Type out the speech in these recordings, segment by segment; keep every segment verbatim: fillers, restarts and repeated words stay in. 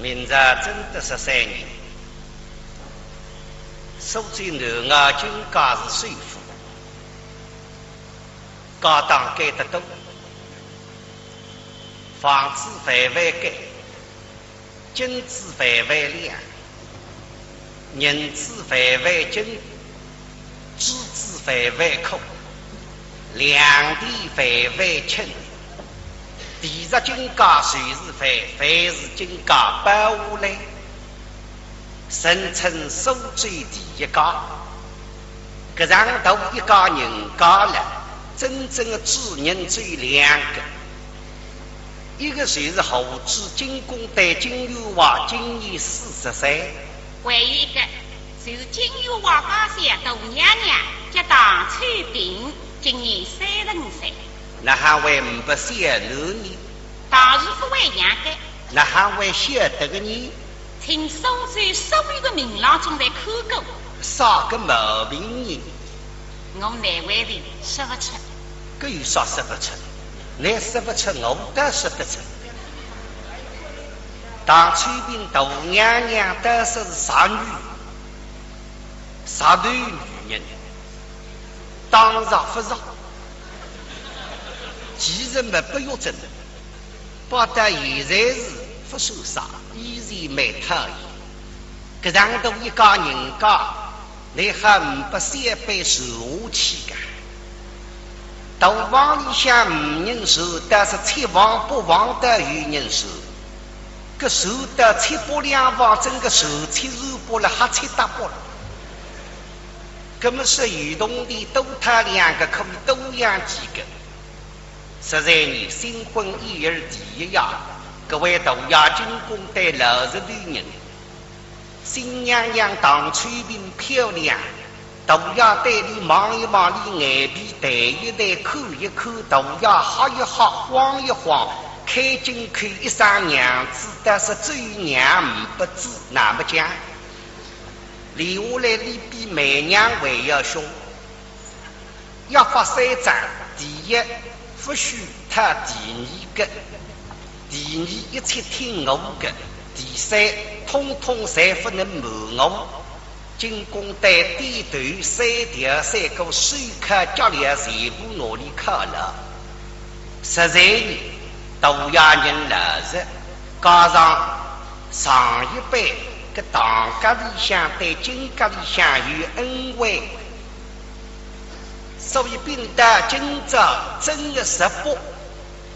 明朝正德十三年，苏州南濠金家是首富，家当该得多，房子万万间，金子万万两，银子万万斤，珠子万万颗，良田万万顷。 地入金家就是万，万是金家包下来，人称苏州第一家。搿上头一家人家了，真正的主人只有两个，一个就是户主金公台金员外，今年四十岁。还有一个就是金员外家小大娘娘，叫唐翠萍，今年三十五岁。 哪哈会呒不小囡呢？当然勿会养个。哪哈会晓得个呢？请苏州所有个名郎中侪看过。啥个毛病呢？我难为情说勿出。搿有啥说勿出？倷说勿出，我倒说得出。唐翠萍大娘娘倒说是石女，石头女人，当然勿是。 其实嘛，勿要紧，摆到现在是勿算啥，以前蛮讨厌。搿上头一家人家，倷还呒不小辈传下去个。大房里向呒人传，但是七房八房倒有人传。搿传到七八两房，真个传七传八了，瞎七搭八了。 搿么说有铜钿多讨两个，可以多养几个。十三年新婚燕尔第一夜，搿位大爷金公台老实头人，新娘娘唐翠萍漂亮，大爷对俚望一望，俚眼皮抬一抬，看一看，大爷吓一吓，慌一慌，开金口一声娘子，但是只有娘呒不子，哪么讲？ 留下来俚比媒娘还要凶。约法三章，第一，勿许讨第二个；第二，一切听我个；第三，统统侪勿能瞒我。金公台点头，三条三个手铐脚镣全部拿俚铐牢。实在呢，大爷人老实，加上上一辈个唐家里向对金家里向有恩惠，所以并到今朝正月十八，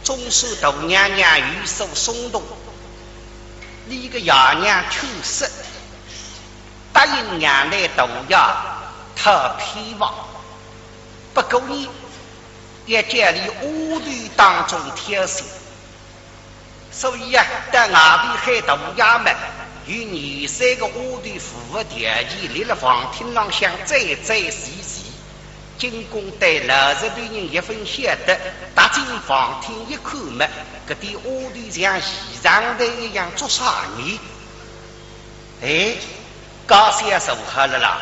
总算大娘娘有所松动。俚个爷娘劝说，答应让俚大爷讨偏房，不过呢，要叫俚丫头当中挑选。 所以啊，到外头喊大爷么，有廿三个丫头符合条件，立辣房厅浪向追追齐齐。金公台老实头人一分晓得，踏进房厅一看么，搿点丫头像现场的一样，做啥呢？哎，家小坐好了啦，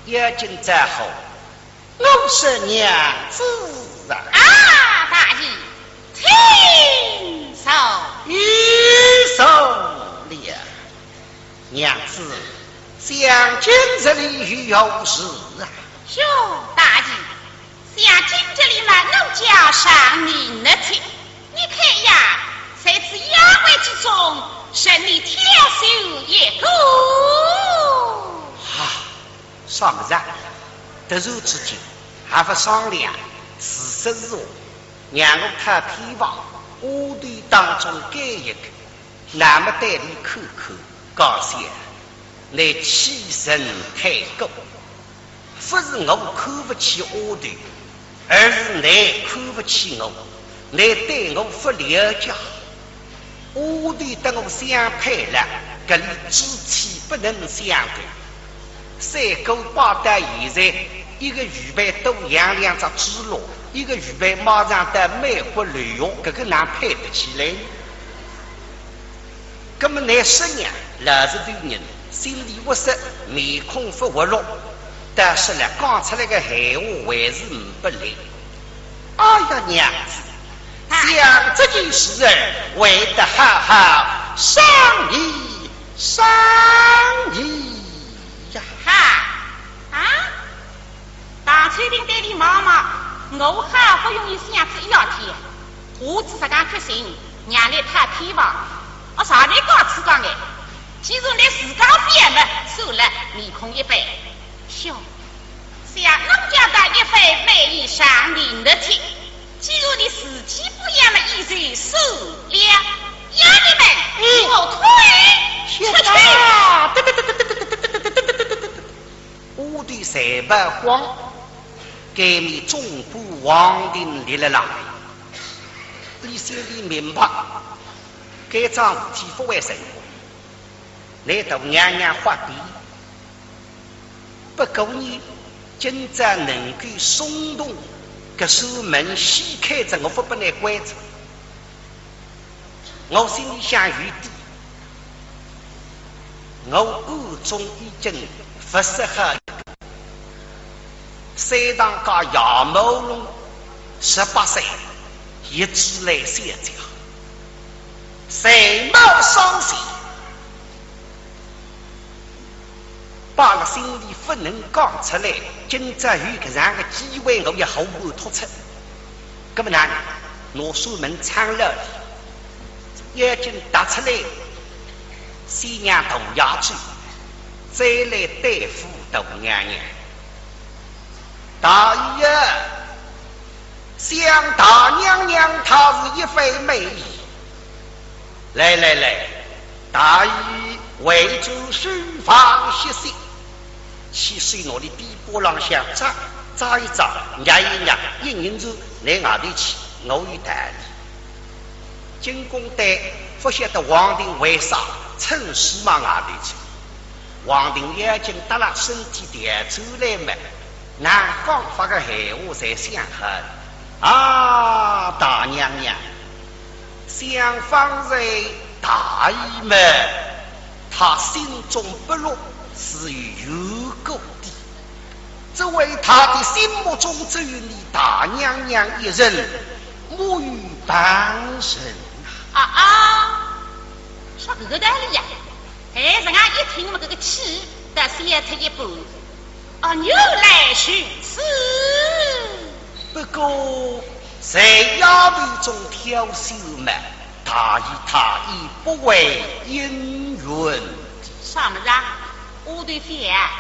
要紧招呼。 我说娘子啊。啊，大爷，请坐。有坐了。娘子，想今日里有何事啊？哟，大爷，想今日里嘛，奴家上你那去，你看呀，在此丫鬟之中，任你挑选一个。啊， 啥物事啊？突然之间还勿商量，自说自话，让我讨偏房，丫头当中拣一个，那么对俚看看，家小，倷欺人太过。勿是我看勿起丫头， 而是倷看勿起我，倷对我勿了解。丫头搭我相配了，搿里志趣不能相同。赛过摆到现在，一个预备多养两只猪猡，一个预备马上到美国留学，搿个哪配得起来？ 搿么倷说呢，老实头人，心里勿适，面孔勿活络，但是呢，讲出来个闲话还是呒不力。哎呀，娘子，啊，想这件事儿，还得好好商议生意呀。哈，啊？唐秋萍对俚望望，我好不容易想仔一夜天，下仔实梗决心，让俚讨偏房，我啥人告诉讲哎？既然俚自家反么，算了，面孔一板。哟，想奴家的一番美意上面的去。 既然你自己不要么，也就算了。丫头们，与我退出去。丫头才不慌，该面总管王定立了浪。俚心里明白，该桩事体不会成功。 乃大娘娘发脾。不过呢，今朝能够松动，搿扇门掀开仔，我勿拨倷关仔。我心里向有底，我暗中已经物色好一个 山塘街杨某龙，十八岁，一直来相家，才貌双全，摆勒心里勿能讲出来。今朝有搿样个机会，我要和盘托出。葛末哪能？拿扇门撑牢，眼睛搭出来，先让大爷去，再来对付大娘娘。 大爷，想大娘娘她是一番美意。来来来，大爷回转书房歇息。起手拿俚臂膊浪向扎，扎一扎，捏一捏，意思是，倷外头去，我有道理。 金公丹勿晓得王定为啥趁势往外头去。王定眼睛搭牢，身体调转来么，哪讲法个闲话侪想好了。啊，大娘娘，想方才大爷么，他心中不乐是有缘故的。 只为他的心目中只有你大娘娘一人，没有旁人。啊啊，说搿个道理呀，哎，人家一听么，搿个气倒消脱一半。哦，原来如此。不过，在丫头中挑选么，大爷他也不会应允的。啥物事啊？丫头覅啊？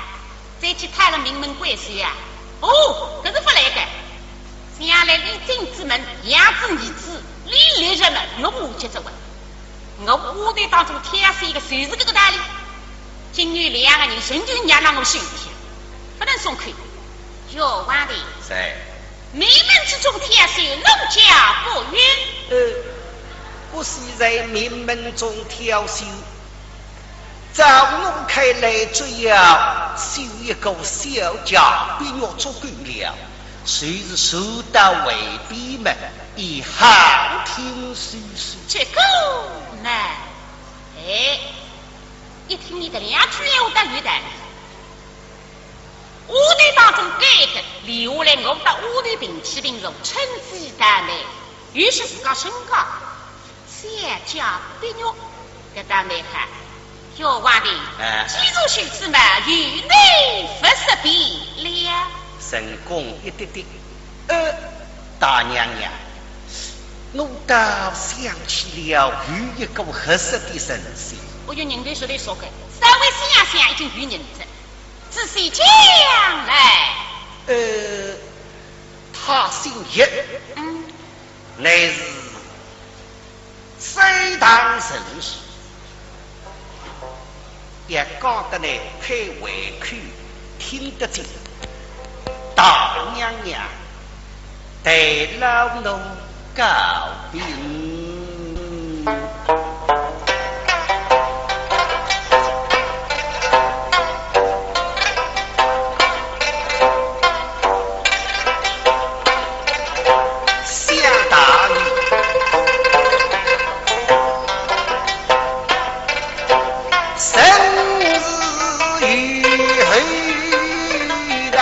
再去讨个名门贵婿啊？哦，搿是勿来个。将来俚进仔门，养仔儿子，俚立着么，我下脚做个。我丫头当中挑选一个，就是搿个道理。今后两个人仍旧让辣我手里向，勿能松口。哟，王定。是。名门之中挑选，奴家不允。呃，不是在名门中挑选， 照我看来，只要是一个小家碧玉足够了，就是说到外边么，也好听些些。这个呢，哎，一听你搿两句闲话倒有道理。丫头当中拣一个，留下来我搭丫头平起平坐，趁机谈谈，有些自家身价。 小家碧玉，搿倒蛮好。哟，王定，哎。既如此嘛，由你物色便了。成功一滴滴。呃，大娘娘，我倒想起了有一个合适的人选。哦哟，人头说来说去，稍微想想已经有人了。仔细讲来。呃，他姓叶。嗯。 乃是山塘人士，也讲得来太委屈，听得进。大娘娘，代老奴告病。 想大爷，生死与后道。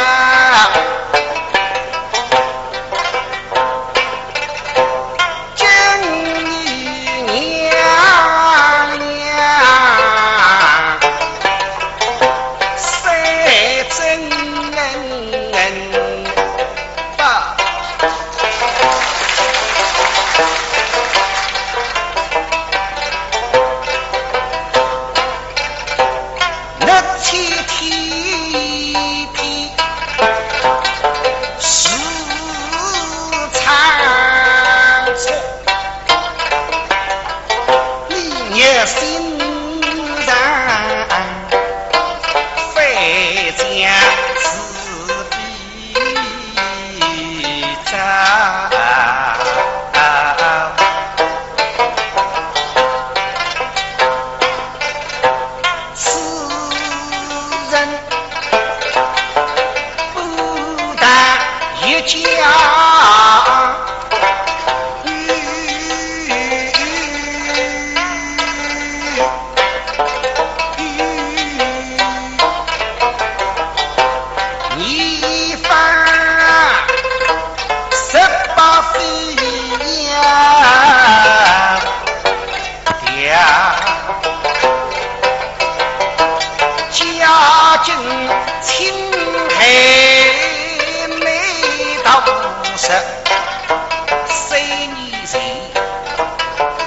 三年前，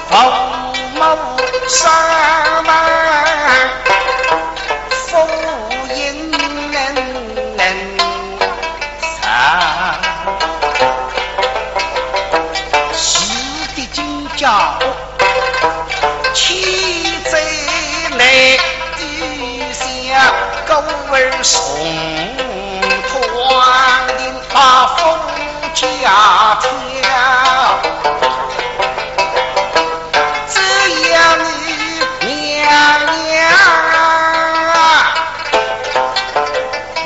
父母双亡，夫人亡。是的，金家屋，妻子内，地下孤儿送 团定把夫家跳，只要你娘娘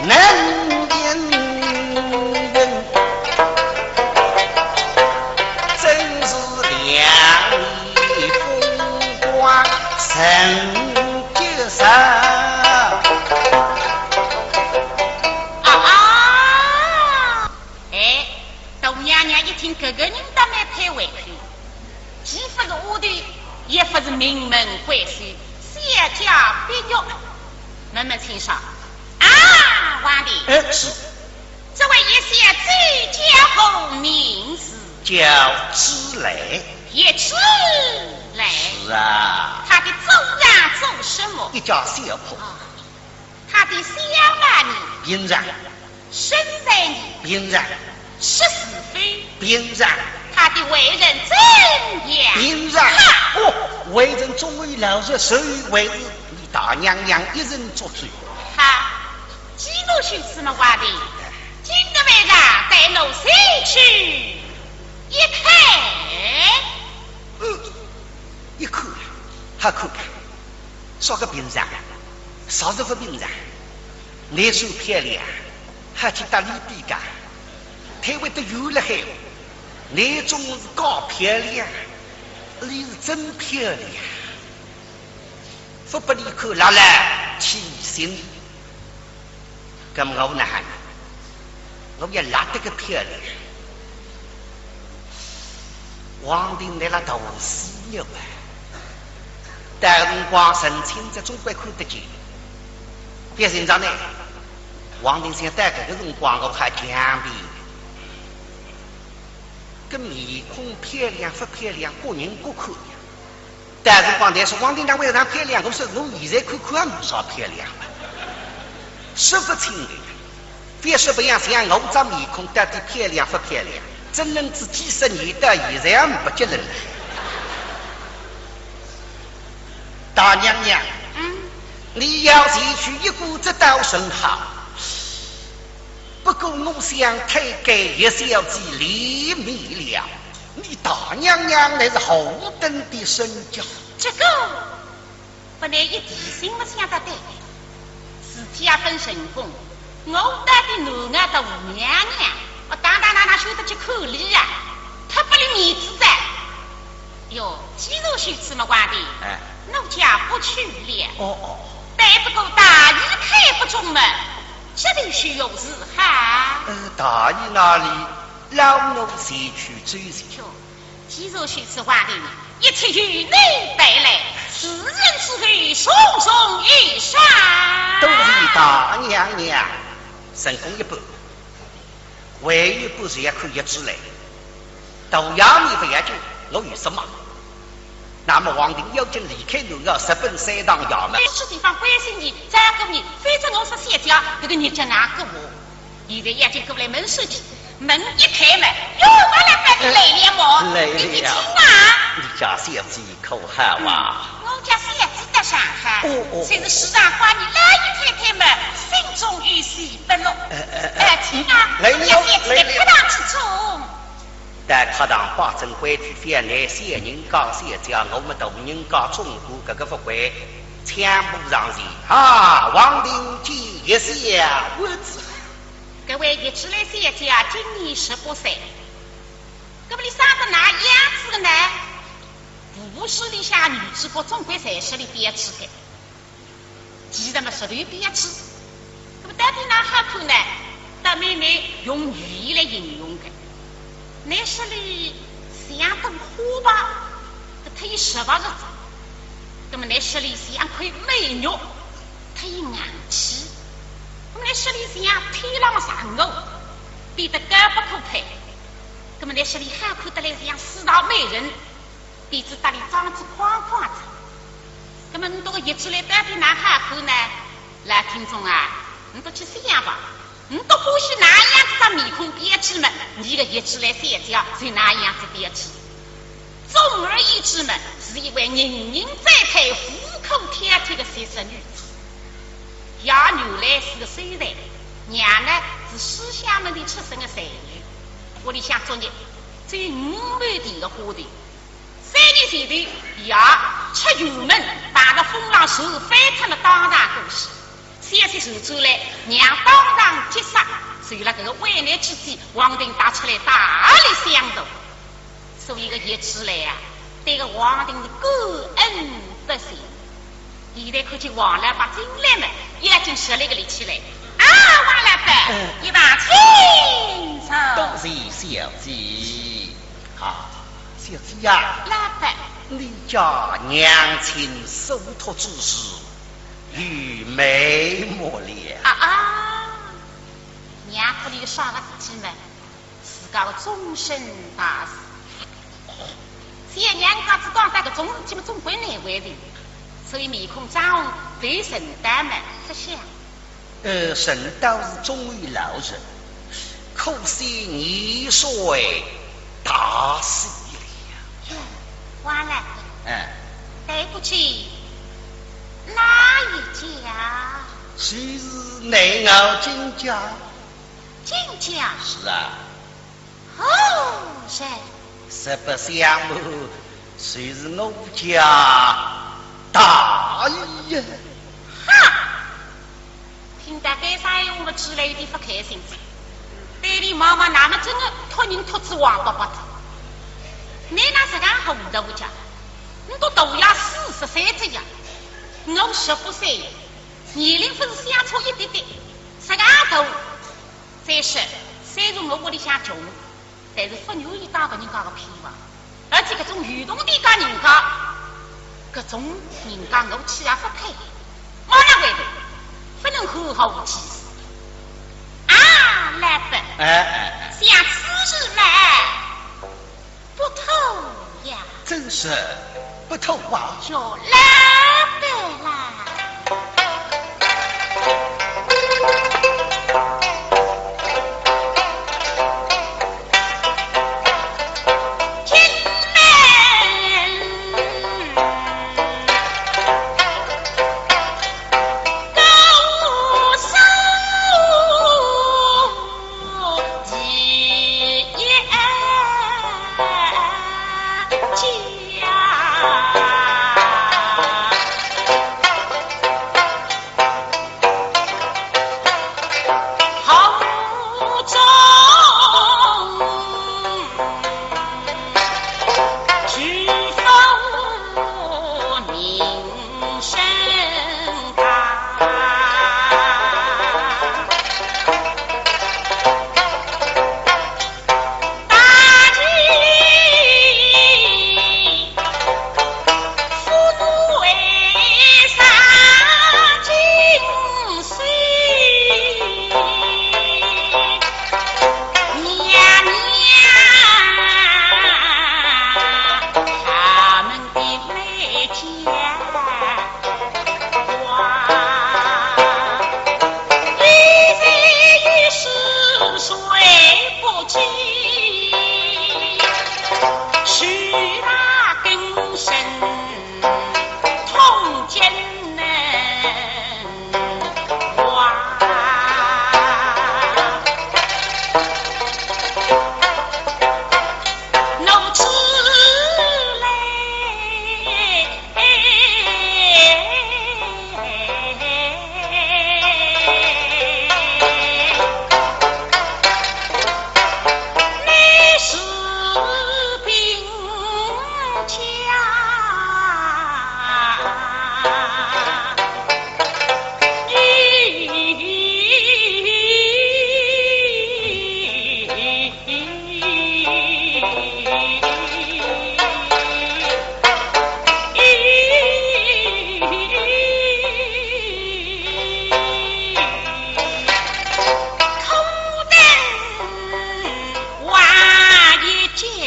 能应允，真是两面风光成就人。 啊啊！哎，大娘娘一听，搿个人倒蛮配胃口，既勿是丫头，也勿是名门闺秀，小家碧玉。慢慢请上。啊，皇帝，哎，是。这位叶小姐叫何名字？叫芝兰。叶芝兰。是啊。她的祖上做什么？一家小铺。啊。 她的相貌呢？平常。身材呢？平常。识字否？平常。她的为人怎样？平常。哈！哦，为人忠厚老实，所以为是你大娘娘一人做主。哈，既然如此么，皇帝，今日晚上带奴前去一看。嗯，一看，好看吧。 啥个平常？啥是勿平常？倷算漂亮，还去搭俚比个？倷会得有了海，倷总是假漂亮，俚是真漂亮。勿拨俚看，辣辣起疑心。 搿么我哪哼？我要辣得个漂亮。皇帝倷辣大师肉啊，到辰光神清则总归看得见。覅紧张呢，皇帝想到搿个辰光我还强辩。搿面孔漂亮勿漂亮，各人各看呀。 但是讲，但是皇帝哪会让漂亮？我说我现在看看也没啥漂亮了。说勿清的，覅说别样，像我张面孔到底漂亮勿漂亮，只能是几十年到现在也没结论了。大娘娘，嗯？你要前去一看，这倒甚好。 不过我想推给叶小姐脸面了，你大娘娘乃是何等的身价？这个，拨倷一提醒么想得对，自家分成功，我到底男儿大娘娘，我当当哪能休得去看俚啊？忒拨俚面子哉。哟，既然如此么，皇帝，哎。奴家不去了。哦，哦。但不过大爷看不中么， 这里是有事哈？呃，大爷那里，老奴前去追寻。哟，既然如此，皇帝，一切由你办来，事成之后，重重有赏。多谢大娘娘。成功一半，还有一半是要看叶芝兰。 大爷你勿要紧，我有什么？那么皇帝要紧离开南朝，直奔三堂衙门。搿个地方关心你，照顾你，反正我说小姐，搿个日脚哪过活？现在要紧过来问说去，门一开门，哟，我来拜你来了么？来了。你，你请啊。你家小姐可好啊？嗯，我家小姐得上好，哦，哦，哦。就是时常挂你老爷太太么，心中有喜不乐。哎，哎，哎。哎，请啊，来了，我家小姐来了。客堂之中。 到客堂摆正规矩，覅拿小人家小姐，我们大人家总管搿个勿会，抢步上前。啊，王定见一笑，我子。搿位叶芝兰小姐今年十八岁，搿么俚生得哪样子的呢？武术里向女主角总归侪是俚标致的。 其实么，实头标致。那么到底哪好看呢？倒蛮难用语言来形容的。乃说俚像朵花吧，搿忒有说法个。那么乃说俚像块美玉，忒有硬气。那么乃说俚像天浪嫦娥，比得高不可攀。但是伊好看得来像四大美人，鼻子搭里装仔框框子。那么你这个叶芝兰到底哪好看呢？老听众啊，你都去想吧。你都欢喜哪样子的面孔标致嘛，你个叶芝兰小姐就哪样子标致。总而言之嘛，是一位人人赞叹、无可挑剔的绝色女子。爷原来是个秀才，娘呢是书香门第出身的才女。屋里向作孽，只有五亩地的花田。三年前头，爷出远门，碰着风浪船翻脱了，当场过世。消息传转来，娘当场急煞，就辣搿个危难之际，王定踏出来大力相助。所以个叶芝兰啊，对个王定是感恩不尽。现在看见王老伯进来嘛，已经实力个立起来。啊，王老伯，嗯。一旁请坐。多谢小姐。啊，小姐呀，老伯。你家娘亲所托之事，有眉目了。啊啊，娘托里有啥个事体嘛？自家个终身大事。小娘家子讲到搿种事体嘛，总归难为情，所以面孔涨红，头沉倒嘛，勿响。呃，人倒是忠厚老实，可惜年岁大些了。哟，王老伯，嗯。对不起，哪一家？就是南濠金家。金家？是啊。 何人？实不相瞒，就是我家大爷。哈！听到该声闲话，叶芝兰有点勿开心哉。对俚望望，那么真个托人托仔王伯伯哉。倷哪实梗糊涂个介？倷笃大爷四十三岁呀，我十八岁，年龄勿是相差一点点，实梗大。 再说，虽然我屋里向穷，但是勿愿意当别人家个偏房，而且搿种有铜钿个人家，搿种人家我去也勿配。马上回头，勿能好好无气势。啊，老伯，哎，哎，哎。想此事嘛，不妥呀。真是不妥啊。就来得啦。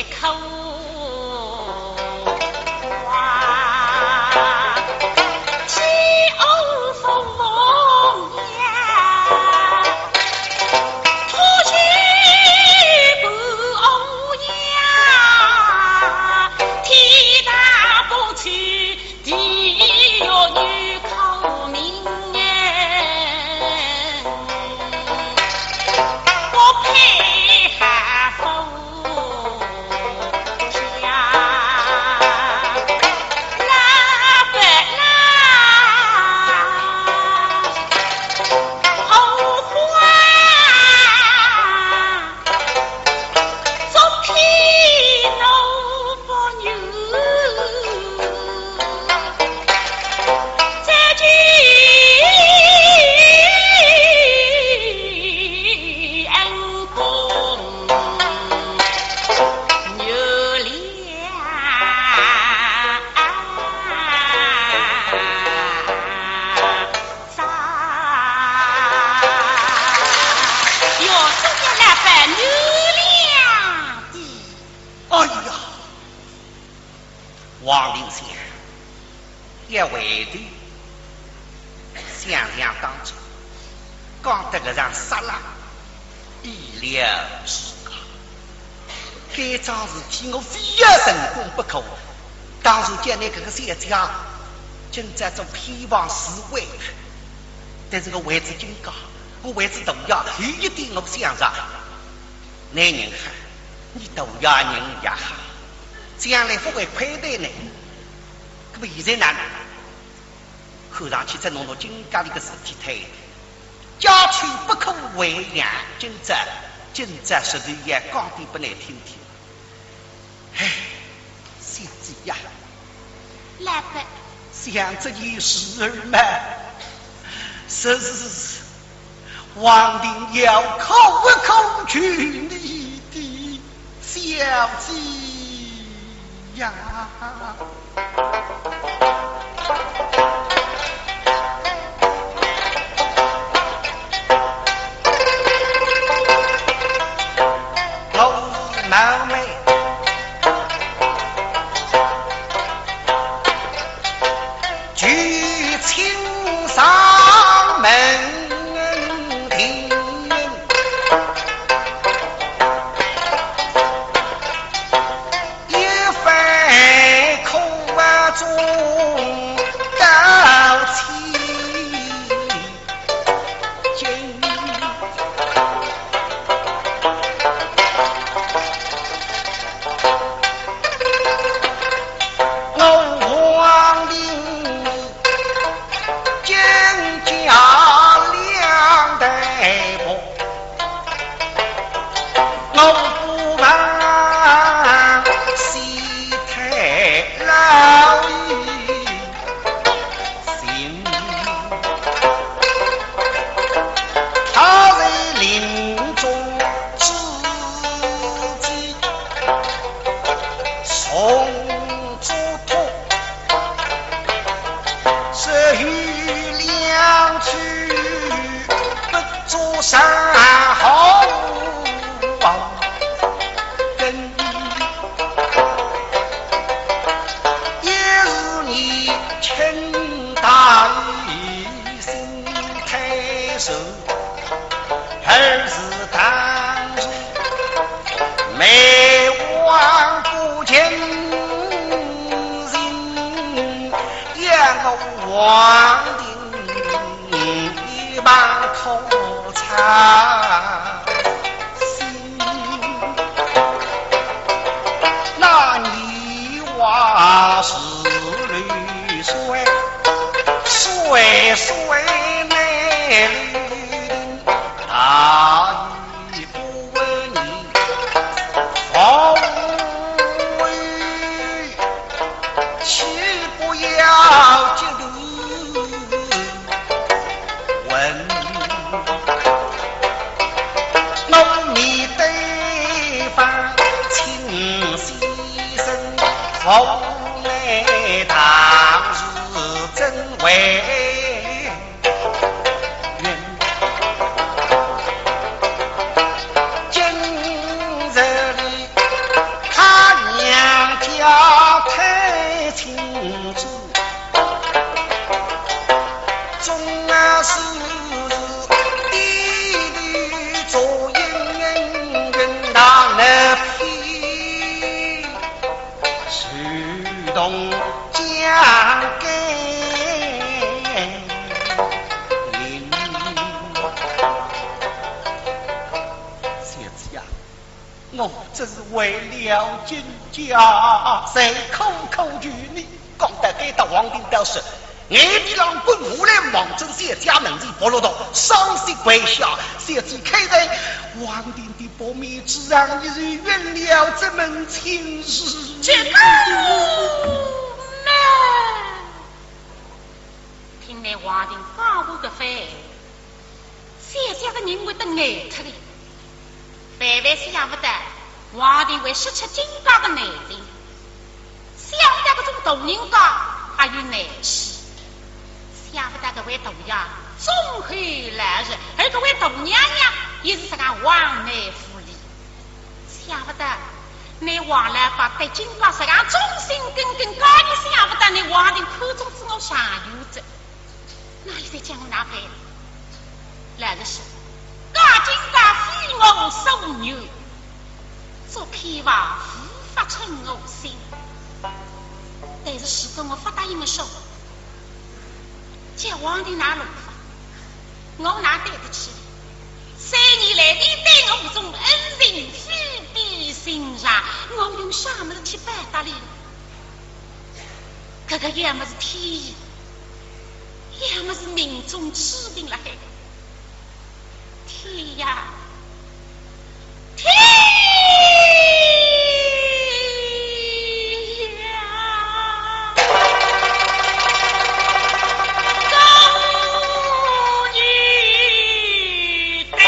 口啊，天下父母呀，托起不呀，天大不起，地狱女口名哎，不配合佛。 哎呀，王林想，一回头，想想当初，讲得搿场杀人，意料之外。该桩事体我非要成功不可。当初叫倷搿个小姐，今朝做偏房是委屈，但是我为仔今朝，我为仔大爷，有一点我想着。 倷人好，倷大爷人也好，将来勿会亏待倷。搿么现在呢？看上去再弄弄今朝搿个事体推，家丑不可外扬，今朝，今朝实在要讲点拨倷听听。 唉，小姐呀，老伯，想这件事儿嘛，实是王林要苦苦求你的，小姐呀。 我是冒昧，求请上门庭。 一番苦衷到千金。我王林金家两代薄， 我不忘西太老的心，他在临终之际，从嘱托，说有两句不做善后。 根，也是你卿大于心太瘦，儿子当初没忘不尽心，也我王林一旁苦操 心。那女娃是绿水，水水内绿的，大雨不问你，风雨 岂不要激怒问？我面对方请先生，无奈当时真为 今日里他要太清楚，总啊是低头做人，人当了天，如同将该领。小姐啊， 我只是为了金家，才苦苦求你。讲到该搭，王定倒是眼皮浪滚，下来望准小姐门前扑落倒，双膝跪下。小姐开恩，王定的薄面之上，已然圆了这门亲事。这个嘛，听了王定讲话个番， 小姐个人会得难脱个，万万想勿到王定会说出金家个难情，想勿到搿种大人家还有难处，想勿到搿位大爷忠厚老实，而搿位大娘娘也是实梗横蛮无理。想勿到倷王老伯对金家实梗忠心耿耿，假使想勿到倷王定看中仔我常有哉。 那现在叫我哪办？老实说，假金家非我所愿，做偏房无法称我心。但是如果我勿答应个说，叫王定哪弄法？我哪对得起？三年来，俚对我搿种恩情非比寻常，我用啥物事去报答俚？搿个要么是天意， 要么是命中注定辣海。天呀，天呀！高玉对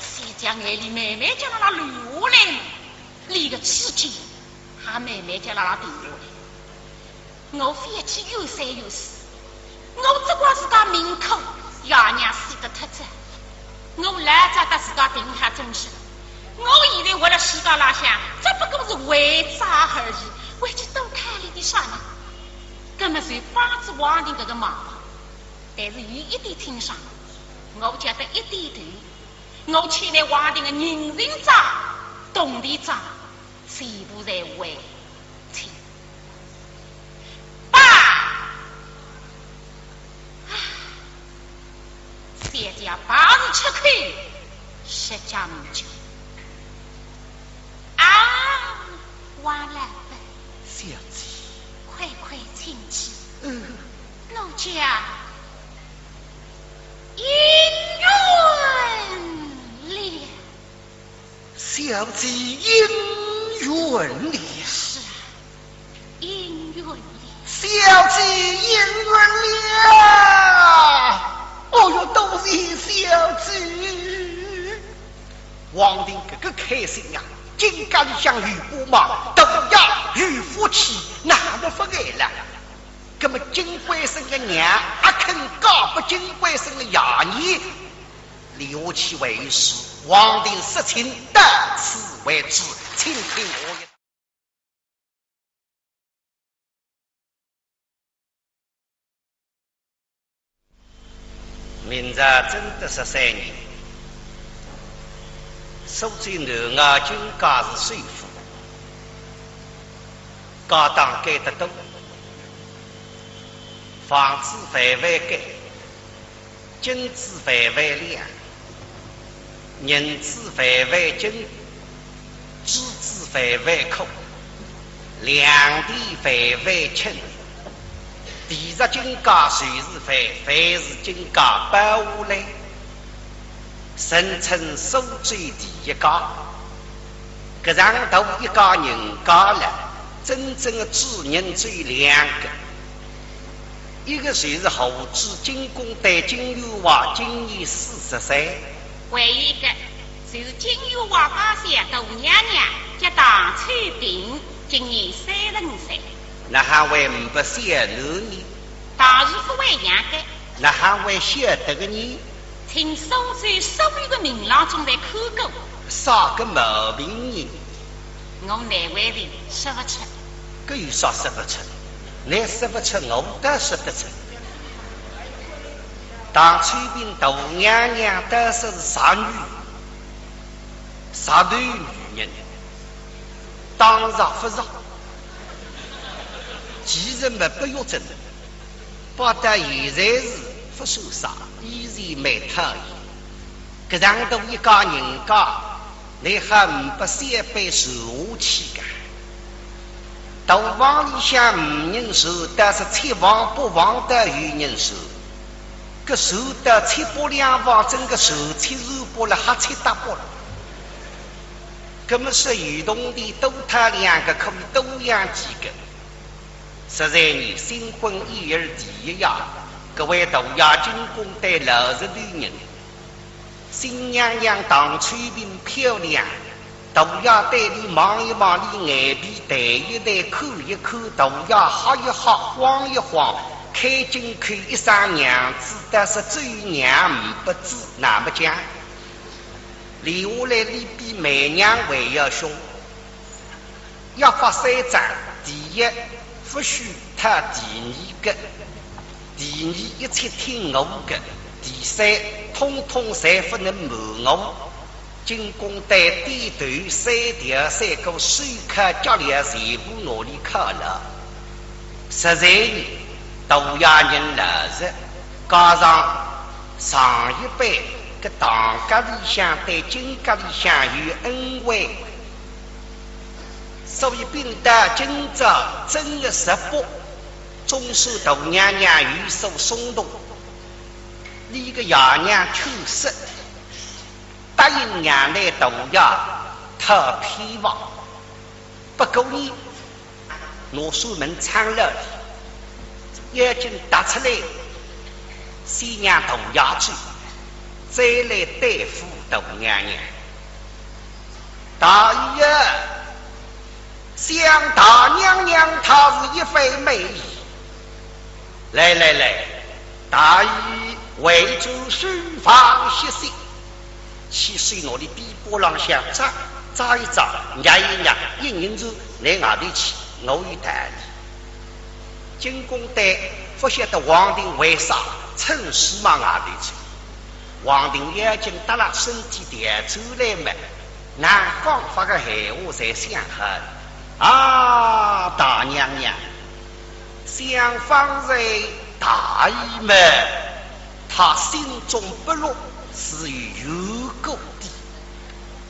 小姐眼泪慢慢叫辣辣流下来，俚个嘴角也慢慢叫辣辣停下来。 我覅去怨三怨四，我只怪自家命苦，爷娘死得忒早。我老早搭自家定下终身，我现在活辣世界浪向，只不过是还债而已，还去多讨俚点啥呢？葛末就帮仔王定搿个忙吧。但是有一点清爽，我觉得一点头，我欠了王定的人情债、铜钿债，全部侪还清。爸，啊，小姐怕是出口，实讲勿出。啊，王老板，小姐，快快请起。嗯。奴家 应允了。小姐应允了。是啊，应允了。小姐应允了。哦哟，多谢小姐。王定搿个开心呀，金家里向有把忙，大爷有福气，哪能勿爱了？ 那么金贵生个娘阿肯嫁拨金贵生个爷呢？留下去为是，王定说亲到此为止，请听我一。明朝正德十三年，苏州南濠金家是首富，家当该得多，房子万万间，金子万万两，银子万万斤， 珠子万万颗，良田万万顷。第一金家就是万，万是金家包下来，人称苏州第一家。搿上头一家人家了，真正的主人只有两个。 一个就是后主金公丹金员外，今年四十岁。还有一个就是金员外家小大娘娘，叫唐翠萍，今年三十五岁。哪哼会呒不小囡呢？当然勿会养个。哪哼会晓得个呢？请苏州所有的名郎中侪看过。啥个毛病呢？ 我难为情说勿出。搿有啥说勿出？倷说勿出，我倒说得出。唐翠萍大娘娘倒说是石女，石头女人，当然勿是。其实嘛，勿要紧，摆到现在是勿算啥，以前蛮讨厌。搿上头一家人家， 倷还呒不小辈传下去个。大房里向呒人传，但是七房八房倒有人传。搿传到七八两房，真个传七传八了，瞎七搭八了。搿么说有铜钿多讨两个，可以多养几个。十三年新婚燕尔第一夜，搿位大爷金公丹老实头人， 新娘娘唐翠萍漂亮，大爷对俚望一望，俚眼皮抬一抬，看一看，大爷吓一吓，慌一慌，开金口一声娘子，但是只有娘呒不子，哪么讲？留下来俚比梅娘还要凶。 约法三章：第一，勿许讨第二个；第二，一切听我个；第三，统统侪勿能瞒我。金公丹点头，三条三个手铐脚镣全部拿俚铐牢。十三年，大爷人老实，加上上一辈个唐家里向对金家里向有恩惠， 所以，并到今朝正月十八，总算大娘娘有所松动。俚个爷娘劝说，答应让俚大爷讨偏房。不过呢，拿扇门窗了里，眼睛搭出来，先让大爷走，再来对付大娘娘。 大爷，想大娘娘她是一番美意。来来来，大爷回转书房歇息。起手拿俚臂膊浪向扎扎一扎，捏一捏，意思是，倷外头去，我有道理。金公丹勿晓得王定为啥趁势往外头去。王定要紧搭拉身体调转来么，哪讲法个闲话侪想好。啊，大娘娘，想方才大爷么，他心中不乐是有缘故的。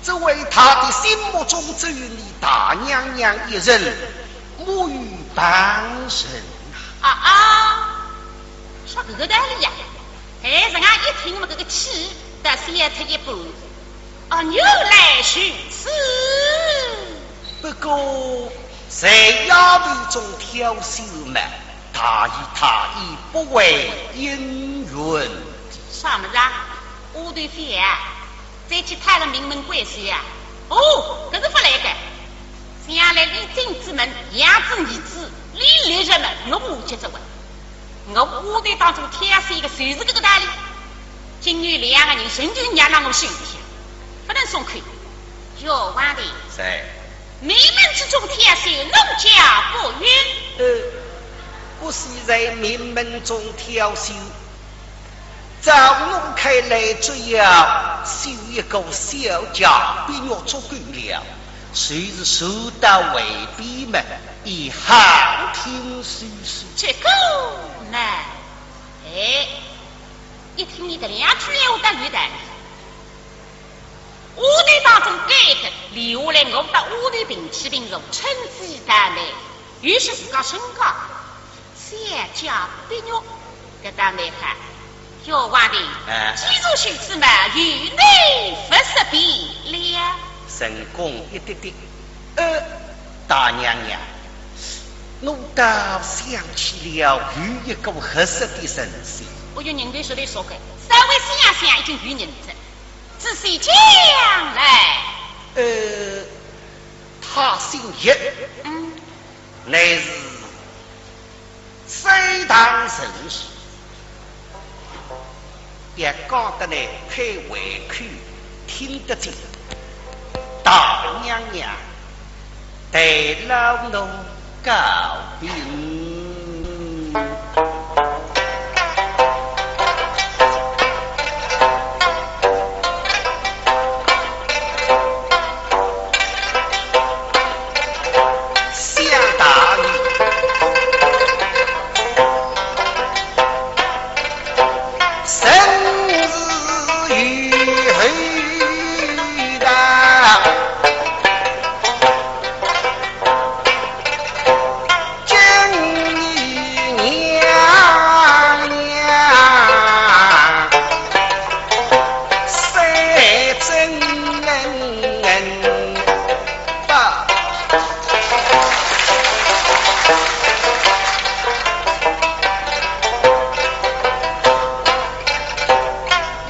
只为他的心目中只有你大娘娘一人，没有旁人。啊啊，说搿个道理呀？ 哎，人家一听么，搿个气倒消脱一半。哦，原来如此。不过，在丫头中挑选嘛，大爷他也不会应允。啥么子啊？丫头覅啊，再去讨个名门闺秀啊？哦，搿是勿来个。将来你进仔门，养仔儿子，你立什么？我下去做啊。 我丫头当中挑选一个，就是搿个道理。今后两个人仍旧让我心里向，不能松口。岳王的，是。名门之中挑选，奴家不允。呃，不是在名门中挑选，照我看来，只要选一个小家碧玉足够了。 就是说到外边嘛，也好听说说。这个嘛，哎，一听你搿两句闲话倒有道理。丫头当中拣一个，留下来我搭丫头平起平坐，趁机谈谈，又是自家身价。 小家碧玉，搿倒蛮好。岳王的，哎。既如此嘛，由你物色便了。成功一滴滴。呃，大娘娘，我倒想起了有一个合适的人选。我有人对手里说过，稍微想想已经有人了。仔细讲来。呃，他姓叶。嗯。 乃是山塘人士，也讲得来开胃口，听得进。大娘娘，待老奴告病。 想大爷，生死与后道，今日娘娘三真 吧。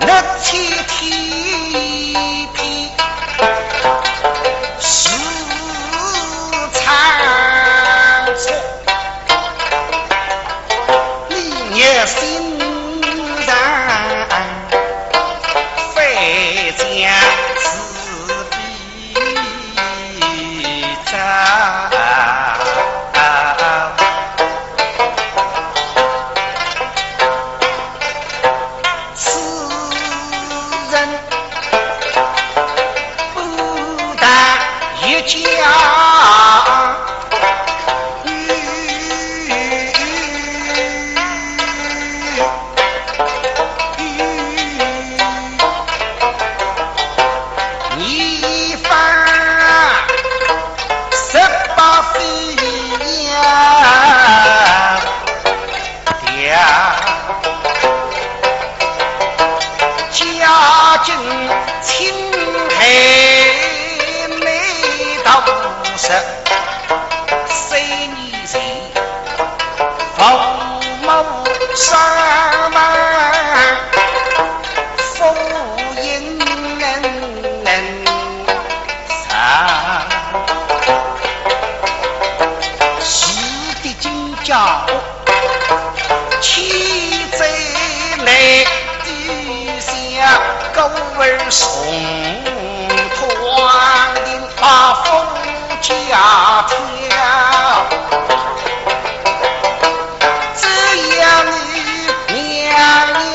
那天天天是唱错，你也心上非常自卑。 此人不但一家 你犯十八岁呀，爹，家境清寒没道是，三年前 父母双亡，父亲人亡。是的，金家屋，千载难，地下孤儿送 断定把夫家挑，只要你娘娘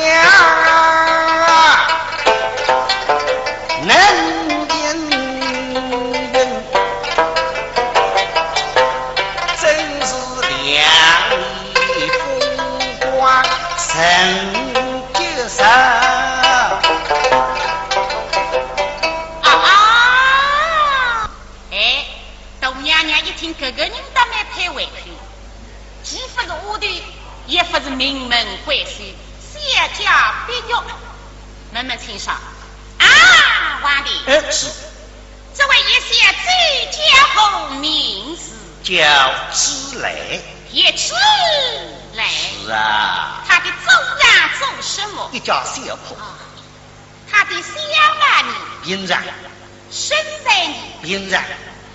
不是名门闺秀，小家碧玉。问问清爽。啊，王定。哎，是。这位叶小姐叫何名字？叫芝兰。叶芝兰。是啊。她的祖上做什么？一家小铺。啊，她的相貌呢？平常。 身材呢？平常。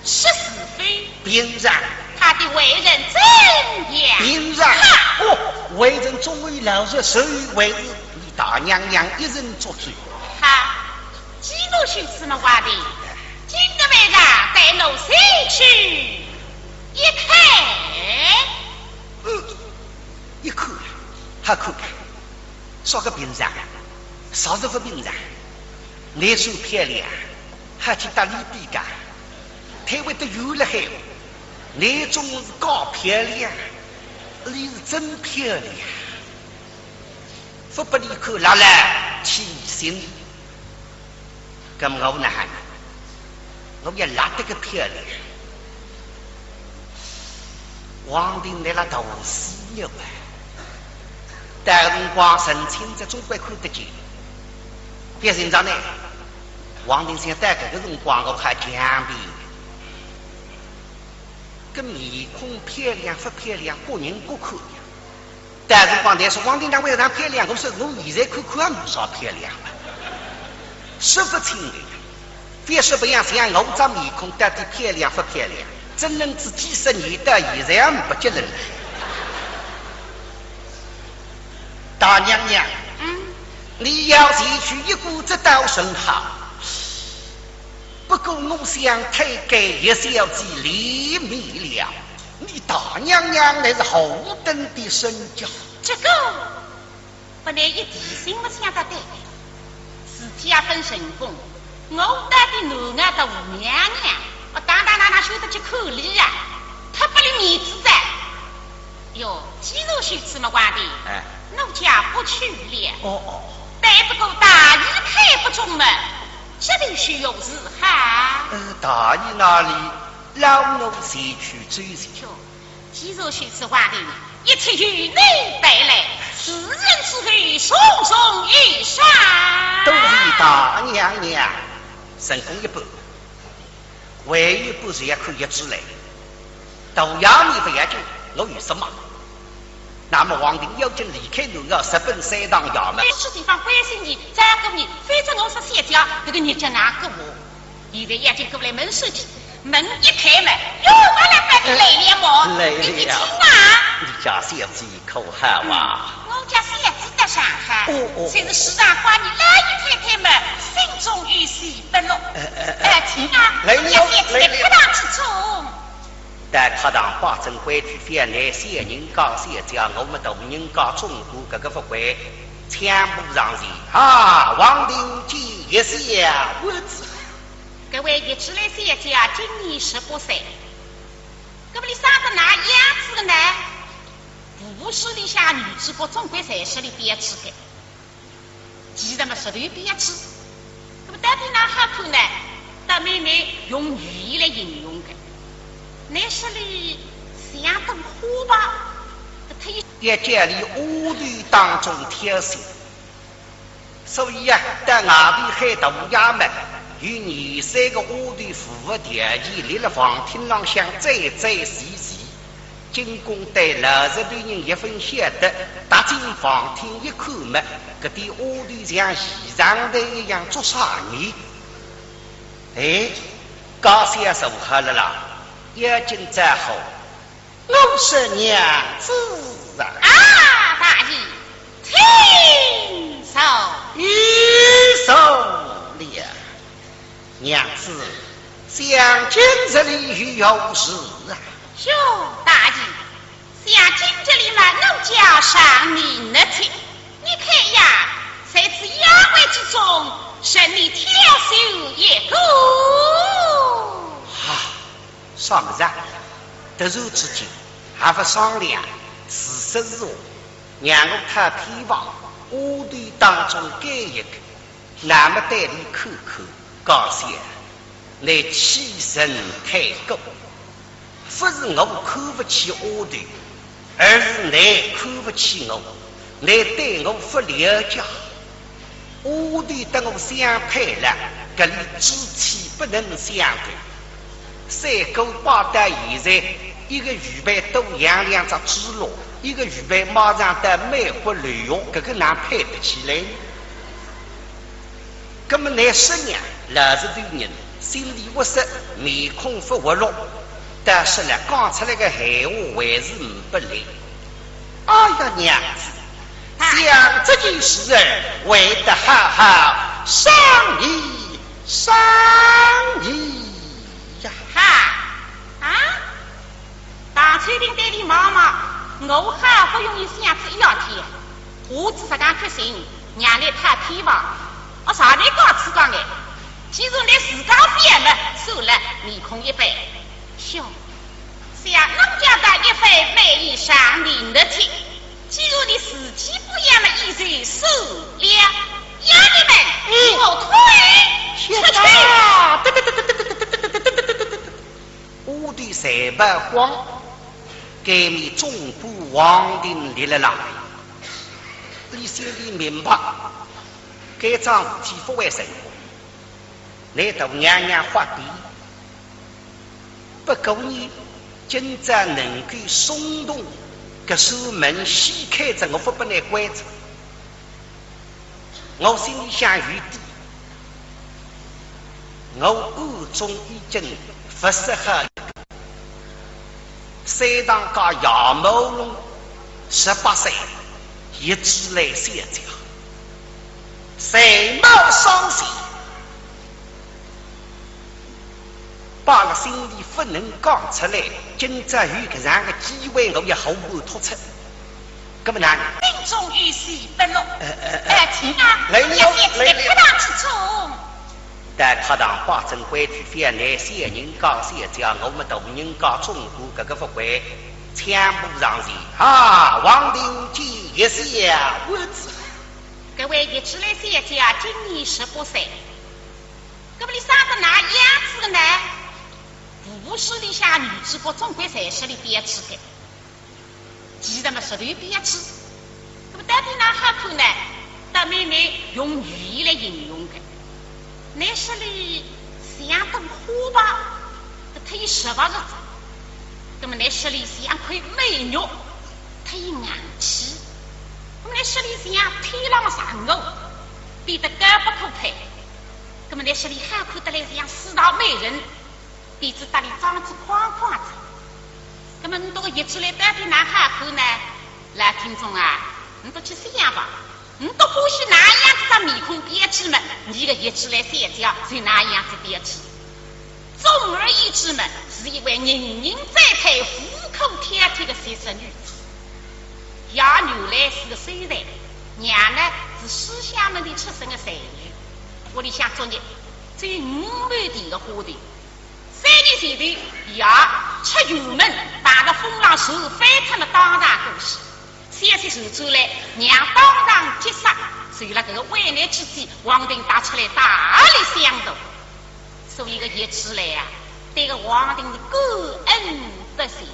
识字否？平常。她的为人怎样？平常。哈！哦，为人忠厚老实，所以为是你大娘娘一人做主。好，既然如此么，王定，今日晚上带奴前去一看。嗯，一看，好看个。 啥个平常？啥是勿平常？倷算漂亮，还去搭俚比个？忒会得有了海。倷总是假漂亮，俚是真漂亮。勿拨俚看，辣辣起疑心。 搿么我哪哼？我要辣得个漂亮。王定倷辣大四月啊，到辰光神清则总归看得见。别人家呢，王定想到搿个辰光我还强辩。搿面孔漂亮勿漂亮，各人各看呀。 但是光台说王定长为啥漂亮？我说我现在看看也没啥漂亮了，说勿清的。非说勿样，像我张面孔到底漂亮勿漂亮，争论仔几十年到现在也没结论了。大娘娘，嗯，你要前去一看，这倒甚好。 不过我想太给叶小姐脸面了，你大娘娘乃是何等的身价？这个，拨倷一提醒么想得对，事体也勿成功，我到底男儿大娘娘，我当当哪哪晓得去看俚啊，忒拨俚面子哉。哟，既然如此么，王定，哎。奴家不去了。哦，哦。但不过大爷看不中么， 这里是有事哈？呃，大爷那里，老奴前去走走。哟，既然如此，王定，一切由你办来，是人之后，重重有赏。多谢大娘娘。成功一半，还有一半是要看叶芝兰。大爷你勿要紧，我有什么？ 那么王定要紧离开南楼，直奔三堂衙门。搿处地方关心你，照顾你，反正我说小姐，搿个日脚哪过活？现在要紧过来问事体，门一开嘛，哟，我来拨你来了么？来了。你听啊。你家小姐可好啊？嗯，我家小姐得啥好？哦，哦。就是时常挂念老爷太太么，心中有数不落。哎，哎，哎。哎，听啊，来了，我家小姐来了。客堂之中。 到客堂摆正规矩，覅拿小人家小姐，我们大人家总管搿个勿会，抢步上前。啊，王定见叶小姐。搿位叶芝兰小姐今年十八岁，搿么俚生得哪样子个呢？武士里向女主角总归侪是俚标致个。 其实嘛，实头标致。那么到底哪好看呢？倒蛮难用语言来形容个。乃说俚像朵花吧，搿忒一叫俚丫头当中挑选。所以啊，到外头喊大爷们，有廿三个丫头服务条件，立辣房厅浪向追追随随。 金公对老实头人一分晓得，踏进房厅一看么，搿点丫头像现场头一样做啥呢？哎，家小坐好了啦，要紧招呼，我说娘子啊。啊，大爷，请坐。有坐了。 娘子，想今日里有何事啊？哟，大爷，想今日里嘛，奴家赏你乐趣。你看呀，在此丫鬟之中，任你挑选一个。啊，啥物事啊？突然之间，还勿商量，是说是话，让我讨偏房，丫头当中拣一个。 那么对俚看看，家小，倷欺人太过，勿是我看勿起丫头，而是倷看勿起我，倷对我勿了解。丫头搭我相配了，搿里志气勿能相配。赛过摆到现在，一个预备多养两只猪猡，一个预备马上到美国留学，搿个哪配得起来呢？ 葛么倷说呢，老实头人，心里勿适，面孔勿活络，但是呢，讲出来个闲话还是呒不力。哎呀，娘子，想这件事儿，还得好好商议商议呀。哈，啊？ 唐秋鼎对俚望望，我好不容易想仔一夜天，下仔实梗决心，让倷讨偏房，我啥倷讲此讲哎？既然倷自家讲么，算了，面孔一板。兄，想奴家的一番美意上面的去，既然你自己不要么，也就算了。丫头们，与我退出去。丫头侪跑光，该面总管王定立了浪。俚心里明白，该桩事体勿会成功。倷大娘娘发癲，不过呢，今朝能够松动，搿扇门掀开仔，我勿拨倷关仔。 我心里向有底，我暗中已经物色好一个山塘街杨某龙，十八岁，叶芝兰小姐，才貌双全。 摆勒心里勿能讲出来，今朝有搿样个机会，我也好不突出。葛么哪能？命中有喜不落。呃，呃，呃。哎，请啊，来了，来了。客堂之中。在客堂摆正规矩，覅拿小人家小姐，我们大人家总管搿个勿会，抢步上前。啊，王定见叶小姐。搿位叶芝兰小姐今年十八岁。 搿么俚生得哪样子个呢？部部书里向女主角总归侪是俚标致个，其实嘛，实头标致。搿么到底哪好看呢？倒蛮难用语言来形容个。倷说俚像朵花吧，搿忒有实拍实子。搿么倷说俚像块美玉，忒有硬气。搿么倷说俚像天浪个嫦娥，变得高不可攀。 葛么倷说俚好看得来像四大美人，鼻子搭里装仔框框子。葛么倷笃个叶芝兰到底哪好看呢？老听众啊，倷笃去想吧。倷笃欢喜哪样子个面孔标致么，伲个叶芝兰小姐就哪样子标致。总而言之么，是一位人人赞叹、无可挑剔个绝色女子。爷原来是个秀才，娘呢是书香门第出身个才女。 屋里向作孽，只有五亩地个花田。三年前头，爷出远门，碰着风浪船翻脱了，当场过世。消息传转来，娘当场急煞，就辣搿个危难之际，王定踏出来大力相助。所以搿叶芝兰啊，对搿王定是感恩不尽。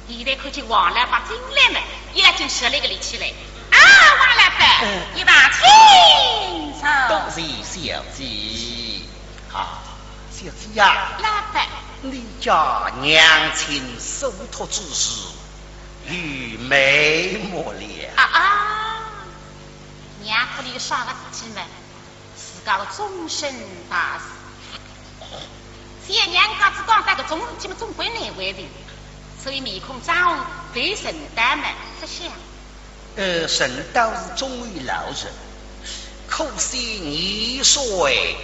现在看见王老伯进来么，已经实力个立起来。啊，王老伯，嗯。一旁请坐。多谢小姐。啊，小姐呀，老伯。你家娘亲所托之事，有眉目了。啊啊，娘托俚个啥个事体么？ 自家个终身大事。小娘家子讲到搿种事体么，总归难为情，所以面孔涨红，头沉倒么勿响。呃，人倒是忠厚老实，可惜年岁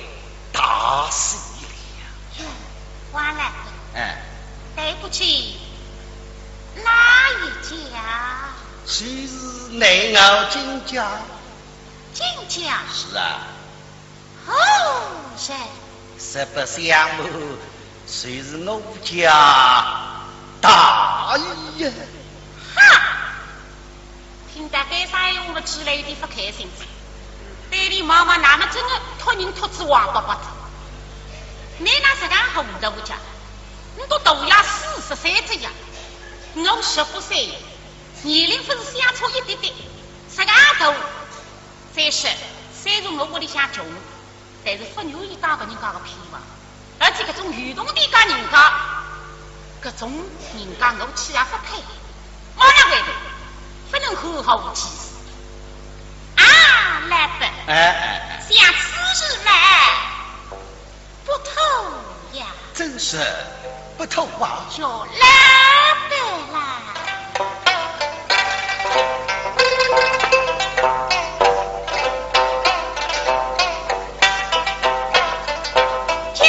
大些了。哟，王老伯，嗯。对不起，哪一家？就是南濠金家。 金家？是啊。何人？实不相瞒，就是我家大爷。哈！听到该声闲话么，朱兰有点勿开心哉。对俚望望，那么真个托人托仔王伯伯哉。倷哪实梗糊涂个？倷笃大爷四十岁哉呀，我十八岁。年龄勿是相差一点点，实梗大。再说，虽然我屋里向穷，但是勿愿意当别人家个偏房，而且搿种有铜钿个人家，搿种人家我去也勿配。马上回头，勿能好好无气势。啊，老板，哎，哎，哎。想此事嘛， 不妥呀。真是不妥啊。叫老板啦。进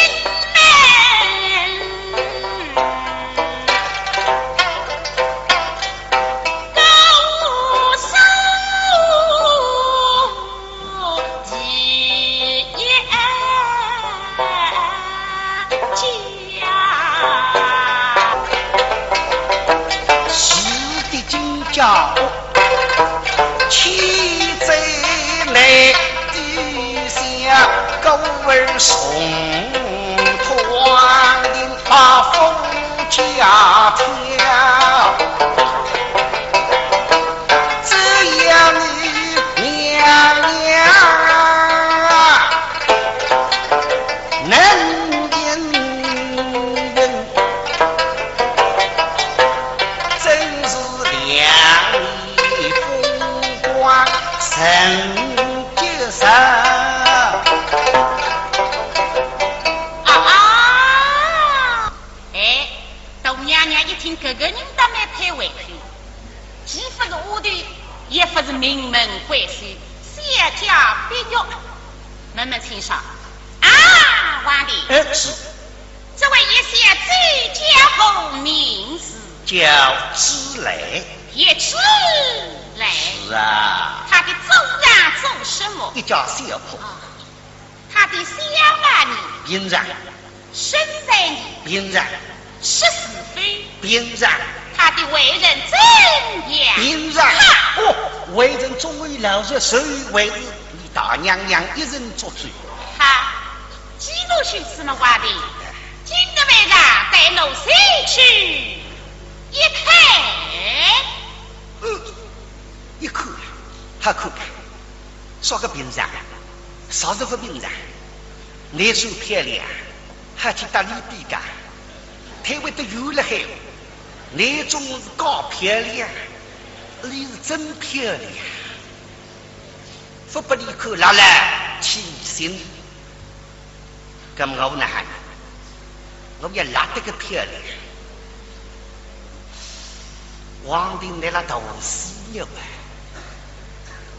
门。 是的，金家屋，妻子来的下，狗儿送团的把夫家跳。 只要你娘娘能应允，真是两面风光成吉祥。啊啊！哎，大娘娘一听，搿个人倒蛮配胃口。 既勿是丫头，也勿是名门闺秀，小家碧玉。慢慢请上。啊，王定。哎，是。这位叶小姐叫何名字？叫芝兰。叶芝兰。是啊。她的祖上做什么？一家小铺。啊。 她的相貌呢？平常。身材呢？平常。是是非？平常。她的为人怎样？平常。哈！哦，为人忠厚老实，所以为是你大娘娘一人做主。哈，既然如此么，王定，今日晚上带奴前去一看。嗯，一看，好看吧。 啥个平常？啥是勿平常？侬算漂亮，还去搭俚比个？推会得有了海，侬总是假漂亮，俚是真漂亮。勿拨俚看，拉拉起心。 搿么我哪哼？我要拉得个漂亮。王定拿了大师肉啊，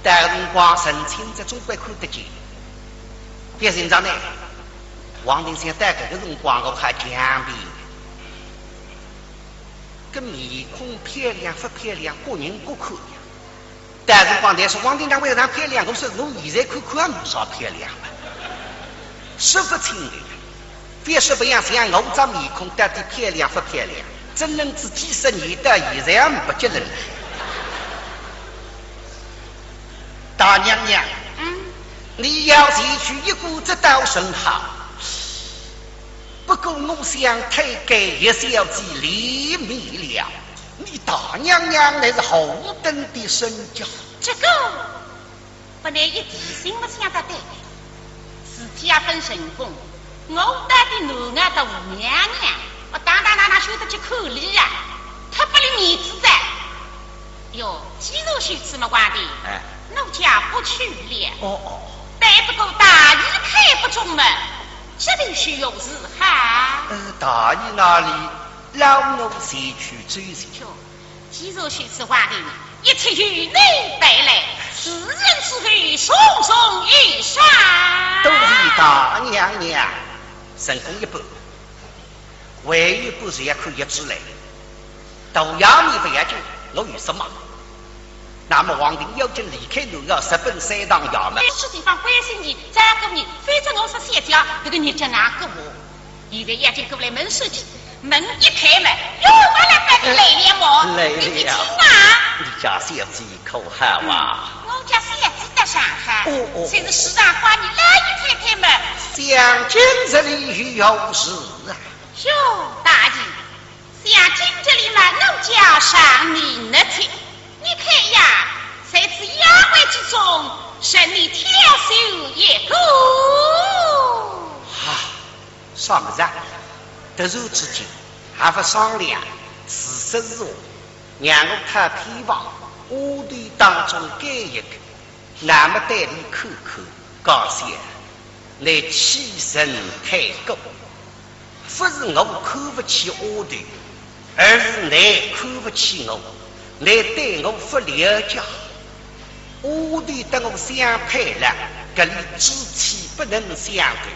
到辰光神清则总归看得见。别人家呢，王定想到搿个辰光我还强辩。搿面孔漂亮勿漂亮，各人各看呀。 但是讲，但是王定娘为啥漂亮？我说我现在看看也没啥漂亮了，说不清的。别说别样，像我这面孔到底漂亮不漂亮？真正是几十年到现在也没结论。大娘娘，嗯？你要前去一看，这倒甚好。 不过我想推给叶小姐脸面了，你大娘娘乃是何等的身价？这个，不但一提醒我想得对，自家本成功，我到底男儿大娘娘，我当当哪能晓得去看俚呀？太不理面子哉！ 哟，既然如此么，王定，哎。奴家不去了。哦，哦。但不过大爷看不中么，这便如何是好？呃，大爷那里，老奴前去走走。哟，既然如此，王定，一切由你办来，事成之后，重重有赏。多谢大娘娘。成功一半。 还有一半是要看叶芝兰，大爷你不要紧，我有什么？那么王定要紧离开南朝，直奔三堂衙门。有事地方关心你，照顾你，否则我说小姐，这个日脚哪过活？现在要紧过来问事体，门一开嘛，哟，我来把你来了么？来了。你请啊。你家小姐可好啊？嗯，我家小姐倒尚好，哦，哦。就是时常挂念老爷太太嘛。想今日里有何事啊？ 哟，大爷，想今日里嘛，奴家上你那去。你看呀，在此丫鬟之中，任你挑选一个。啊，啥物事啊？突然之间，还勿商量，是说是话，让我讨偏房，丫头当中拣一个，那么对俚看看，讲笑，倷欺人太过。 勿是我看勿起丫头，而是倷看勿起我，倷对我勿了解。丫头搭我相配了，搿里志趣勿能相配。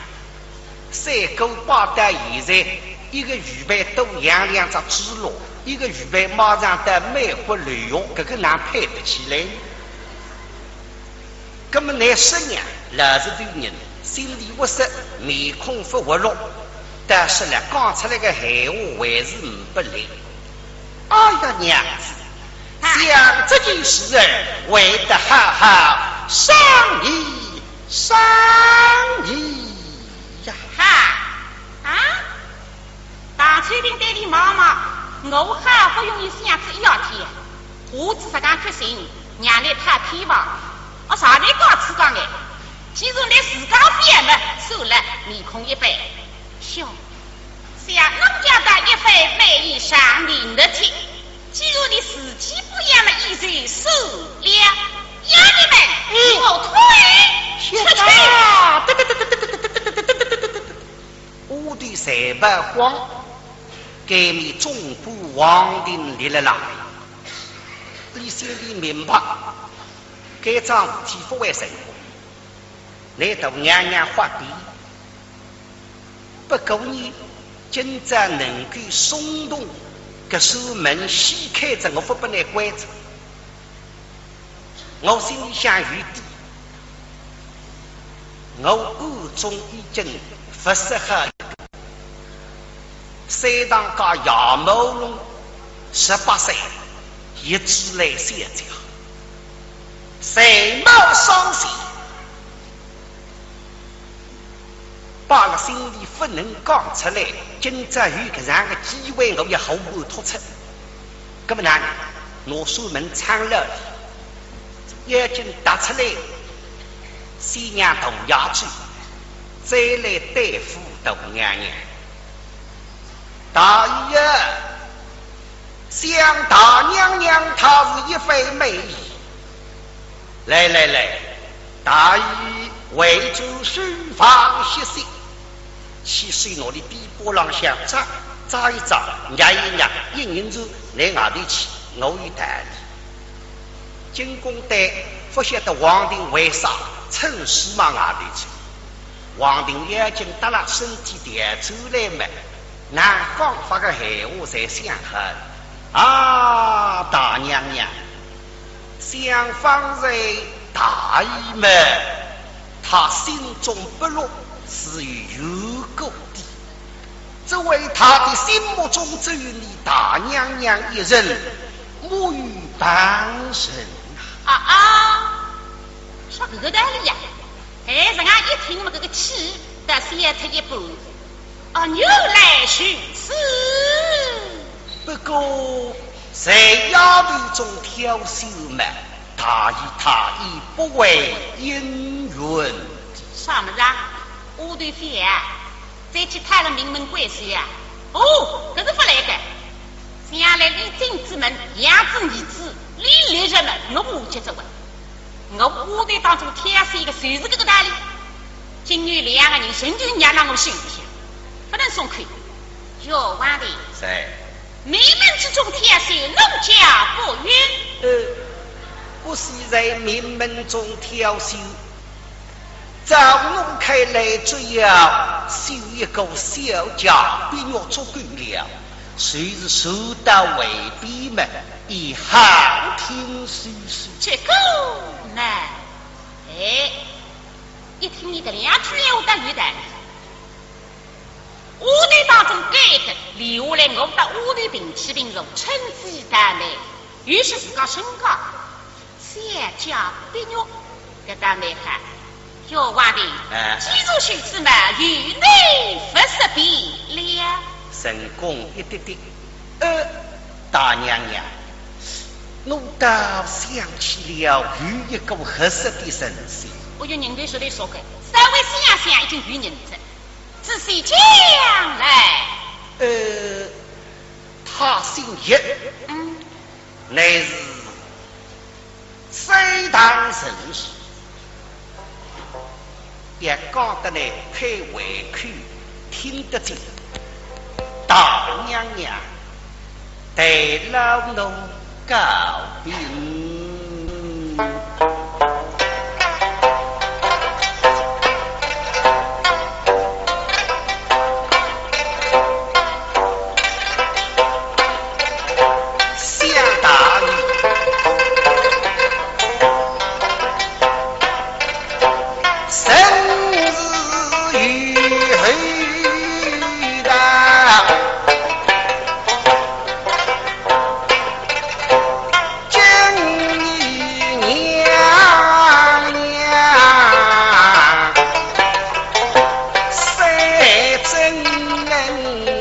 赛过摆到现在，一个预备多养两只猪猡，一个预备马上到美国留学，搿个哪配得起来？ 葛么倷说呢，老实头人，心里勿适，面孔勿活络，但是呢，讲出来个闲话还是呒不力。哎呀，娘子，啊。想这件事儿，还得好好商议商议呀。哈，啊？ 唐秋林对俚望望，我好不容易想仔一夜天，下仔实梗决心，让倷讨偏房，我啥倷讲自家眼。既然倷自家勿要么，算了，面孔一板。哟，想奴家倒一番美言上面的听，既然倷自己勿要么，也就算了。丫头们，嗯。与我退出去。丫头才勿慌，该面总管王定立了浪。俚心里明白，该桩事体勿会成功。倷大娘娘发脾气，不过呢，今朝能够松动，搿扇门掀开仔，我勿拨倷关仔。 我心里向有底，我暗中已经物色好一个，山塘街杨某龙，十八岁，一直来小姐，才貌双全。 摆辣心里勿能讲出来，今朝有搿样个机会，我要和盘托出。葛么哪能？拿扇门撑牢，眼睛搭出来，先让大爷去，再来对付大娘娘。大爷，想大娘娘她是一番美意， 来来来，大爷回转书房歇息。起手拿俚臂膊浪向扎扎一扎，捏一捏，意思是倷外头去，我有道理。金公对勿晓得王定为啥趁势往外头去。 王定眼睛搭牢，身体调转来么，哪讲法个闲话侪想好了。啊，大娘娘，想方才大爷么，他心中不乐是有缘故的，只为他的心目中只有你大娘娘一人，没有旁人啊。啊啊，说搿个道理呀。 哎，人家一听么，搿个气倒消脱一半。哦，原来如此。不过，在丫头中挑选嘛，大爷他也不会应允的。啥物事啊？丫头覅啊，再去讨了名门闺秀啊？哦，搿是勿来个。将来俚进仔门，养仔儿子，俚立着么，我下脚做个。 我丫头当中挑选一个，就是搿个道理。今后两个人仍旧让辣我手里向，勿能松口。哟，王定。是。名门之中挑选，奴家不允。呃，不是在名门中挑选，照我看来，只要选一个小家碧玉足够了，就是说到外边嘛，也好听说说。这个呢， 哎，一听俚搿两句闲话倒有道理。丫头当中拣个，留下来我搭丫头平起平坐，称姐道妹，又是自家身价，小家碧玉，搿倒蛮好。哟，王定，哎。既然如此嘛，由你物色便了。成功一滴滴。呃，大娘娘，我倒想起了有一个合适的人选。我有人头说的说个，稍微想想已经有人了。仔细讲来。呃，他姓叶，嗯。乃是山塘人士。 也讲得来配胃口，听得进。大娘娘，待老奴告病。 想大人，生死与后道，今日娘娘三真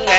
恩。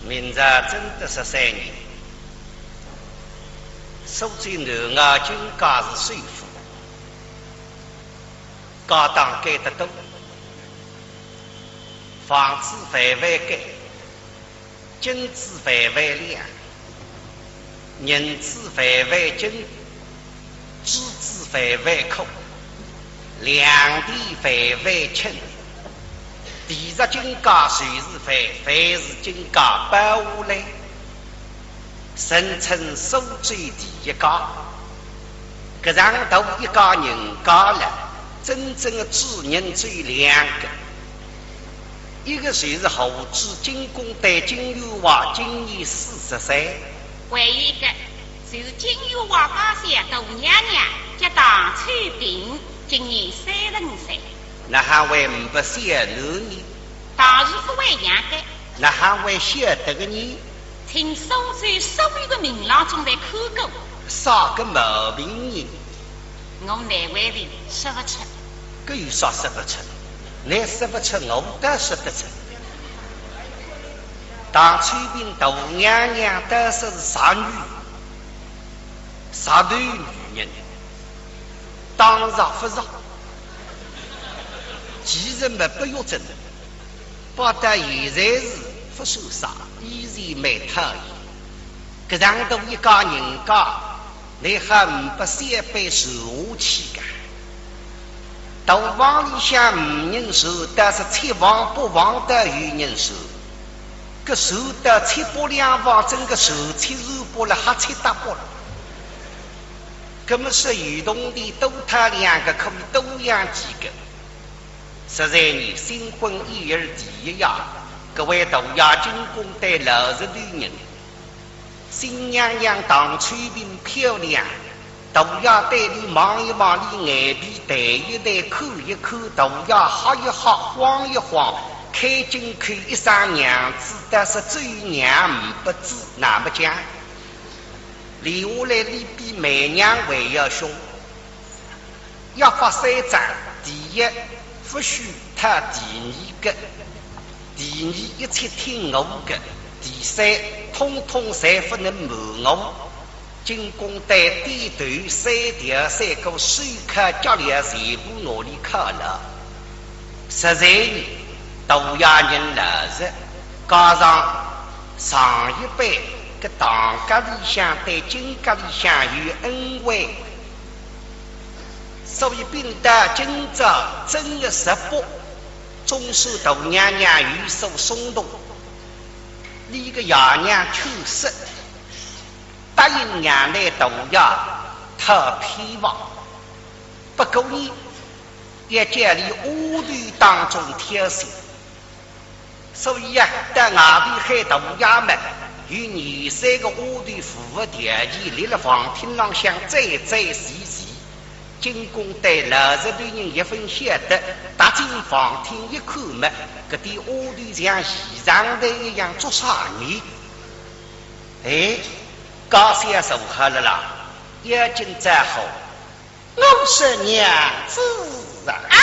明朝正德十三年，苏州南濠金家是首富，家当该得多，房子万万间，金子万万两，银子万万斤， 珠子万万颗，良田万万顷，地入金家就是万，万是金家包下来，人称苏州第一家。搿上头一家人家了，真正的主人只有两个，一个就是后主金公台金玉华，今年四十岁。还有一个 就是金玉华家小大娘娘，叫唐翠萍，今年三十五岁。哪哼会呒不小囡呢？当然勿会养个。哪哼会晓得个呢？请苏州所有的名郎中侪看过。啥个毛病呢？我难为情说勿出。搿有啥说勿出？倷说勿出，我倒说得出。 唐翠萍大娘娘倒说是石女，石头女人，当然勿是。其实嘛，不要紧，摆到现在是勿算啥，以前蛮讨厌。搿上头一家人家， 倷还呒不小辈传下去个。大房里向呒人传，但是七房八房倒有人传。搿传到七八两房，真个传七传八了，瞎七搭八了。搿么说，有铜钿多讨两个，可以多养几个。十三年新婚燕尔第一夜，搿位大爷金公台老实头人， 新娘娘唐翠萍漂亮，大爷对俚望一望，俚眼皮抬一抬，看一看，大爷吓一吓，慌一慌，开金口一声娘子，但是只有娘，呒不子，哪么讲？留下来俚比卖娘还要凶。约法三章：第一，勿许讨第二个；第二，一切听我个；第三，统统侪勿能瞒我。 金公丹点头，三条三个手铐脚镣全部拿俚铐牢。实在呢，大爷人老实，加上上一辈个唐家里向对金家里向有恩惠，所以并到今朝正月十八，总算大娘娘有所松动，俚个爷娘劝说， 答应让俚大爷讨偏房，不过呢，要叫俚丫头当中挑选。所以啊，到外头喊大爷们，有廿三个丫头符合条件，立辣房厅浪向追追齐齐。金公丹老实头人一分晓得，踏进房厅一看么，搿点丫头像现场头一样，做啥呢？ 哎，家小坐好了啦，要紧招呼。我说娘子啊。啊，